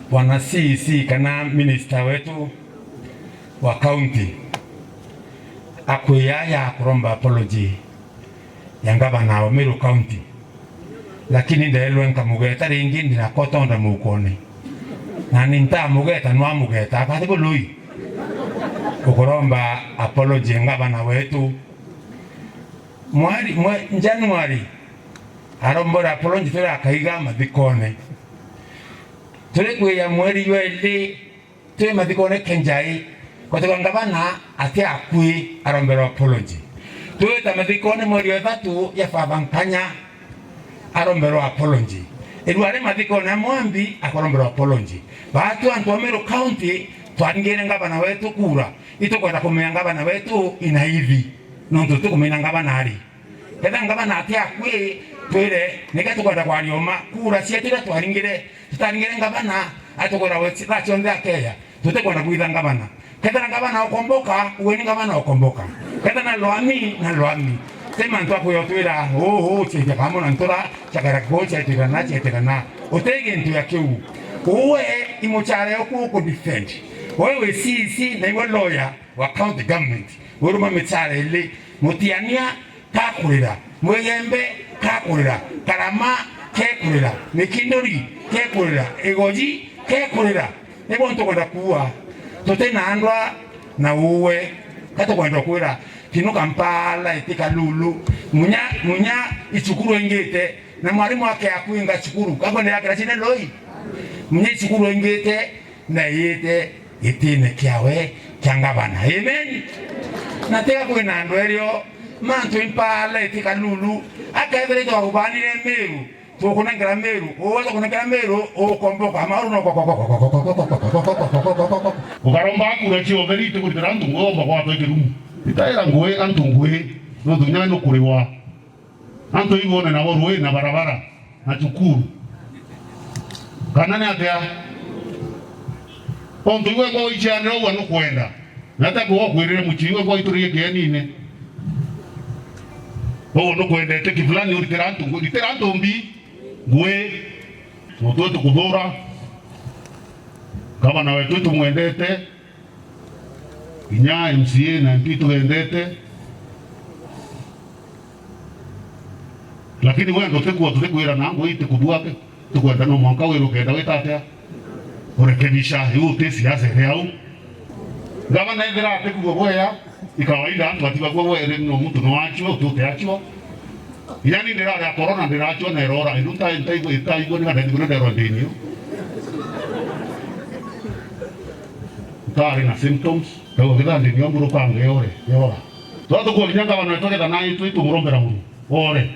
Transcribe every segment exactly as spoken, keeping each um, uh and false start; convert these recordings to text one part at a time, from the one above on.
Bwana C E C kana minister wetu wa county akwia ya kuromba apology ya ngavana wa Meru County, lakini ndeerwe nkamugeta ringi, ndinakotonda mukone. Na ni ntamugeta, nwamugeta, akathi bului. Ukuromba apology ngavana wetu. Mweri, mwe, January, arombora apology turi akaiga mathikone. Turi kwia mweri jwa ili, twi mathikone Kenjai, kwathiwa ngavana ati akui, aromberwa apology. Twita mathikone mweri wa ithatu ya Father Nkanya, aromberwa apology. Irua ri mathikone a Mwambi, akoromberwa apology. Baatu antu a Meru County, twaringire ngavana wetu kura. Itukwenda kumenya ngavana wetu inaithi, nontu tukumenya ngavana ari. Kethira ngavana ati akui, twire, nika tukwenda kwaria uma, kura cietu iria twaringire, tutaringire ngavana, atukwira we thaa cionthe akeya, tutikwenda kwitha ngavana. Kethira ngavana ukomboka, uwe ni ngavana ukomboka. Kethira na lwami, na lwami. Ti mantu akwiyotwira, uu, uu, ciaja kamwe na ntura, ciakara kuu, ciatirana, ciatirana. Uti gintu ya kiu. Uwe imuchare uku uku defend. Wewe C E C na iwe lawyer wa county government. Uruma michare ili, mutiania, kakurira, Mwigembe kakurira, Karama kekurira, Mikinduri kekurira, Igoji kekurira. Nibo ntukwenda kuua. Tuti na ndwa na uwe. Ka tukwenda kwira, kinuka mpala iti kalulu. Munya, munya icukuru ingite, na mwarimu ake akuinga cukuru. Kakwendera kira cine loi. Munya icukuru ingite, na yite gitine kiawe kia ngavana. Amen. Na tiga kwina andu erio, mantu impala iti kalulu, akethira itwakubanire Meru, tukunengera Meru, uwe tukunengera Meru, ukomboka, mauru no. Ukaromba kura cionthe, iti kuritira antu ngui, omba gwatwa ikirumu. Itaira ngui, antu ngui, nontu nyawe nukuriwa. Antu iwone nabo rui na barabara na cukuru. Kana ni atia? Ontu iwe kwa uicianira uguo nukwenda. Na ata kuga ukwirire mucii iwe kwa ituririe kienine. Uguo nukwendete kifulani uritira antu ngui, ritira antu mbi ngui. Mutu wetu kuthura. Gavana wetu tumwendete. Kinya M C A na M P tubendete. Lakini wendo tikuo tutikwira na ngui tikubuake. Tukwenda no mwanka wira ukenda wita atia? Urekebisha, iu uti siasa iri au. Gavana ethira atikuo bwea, ikawaida antu atibagua bwere no muntu no achua, uti uti achua. Inya ni ndirari ya corona ndirachua na irora, indu nta-, ntaigua, itaigua ni kana ndiguna nderwa ndinio. Ntari na symptoms, ndauga kitha ndinio mburuka ngeore, yora. Twa tukuo kinya ngavana wetu aketha na itu itumurombera muru, ore.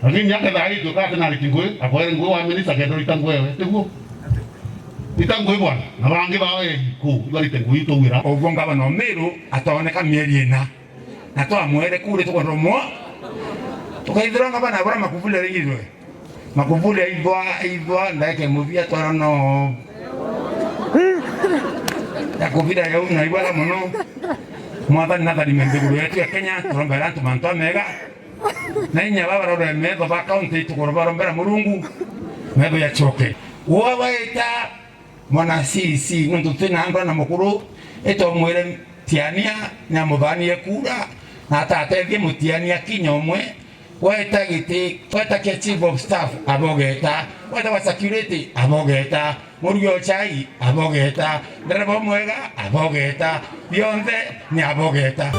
Lakini aketha aitu kati na riti ngui, akwere ngui wa minista kenda rita ngui ewe, tiguo? Rita ngui bwana, na bangi bawe ku, ibarite ngui itugwira. Uguo ngavana o Meru atoneka mieri ina. Na twamwere kuri tukwenda umwe. Tukaithira ngavana bura Makuvuli araigirwe. Makuvuli aithwa, aithwa, ndaeke muthia twara no. Ya kuvira yau na ibara muno. Mwathani natharime nthiguru yetu ya Kenya, turombera antu mantu amega. Na inya baba barore metho ba county tukoro barombera Murungu. Metho yacoke. Uwe waita Mwana C C, nontu twina ndwa na mukuru, itomwire Tiania, niamuthanie kura, na atatethie Mutiania kinya umwe. Weta giti, weta kia chief of staff, abogeta. Weta wa security, abogeta. Murugi o chai, abogeta. Ndereba mwega, abogeta. Bionthe ni abogeta.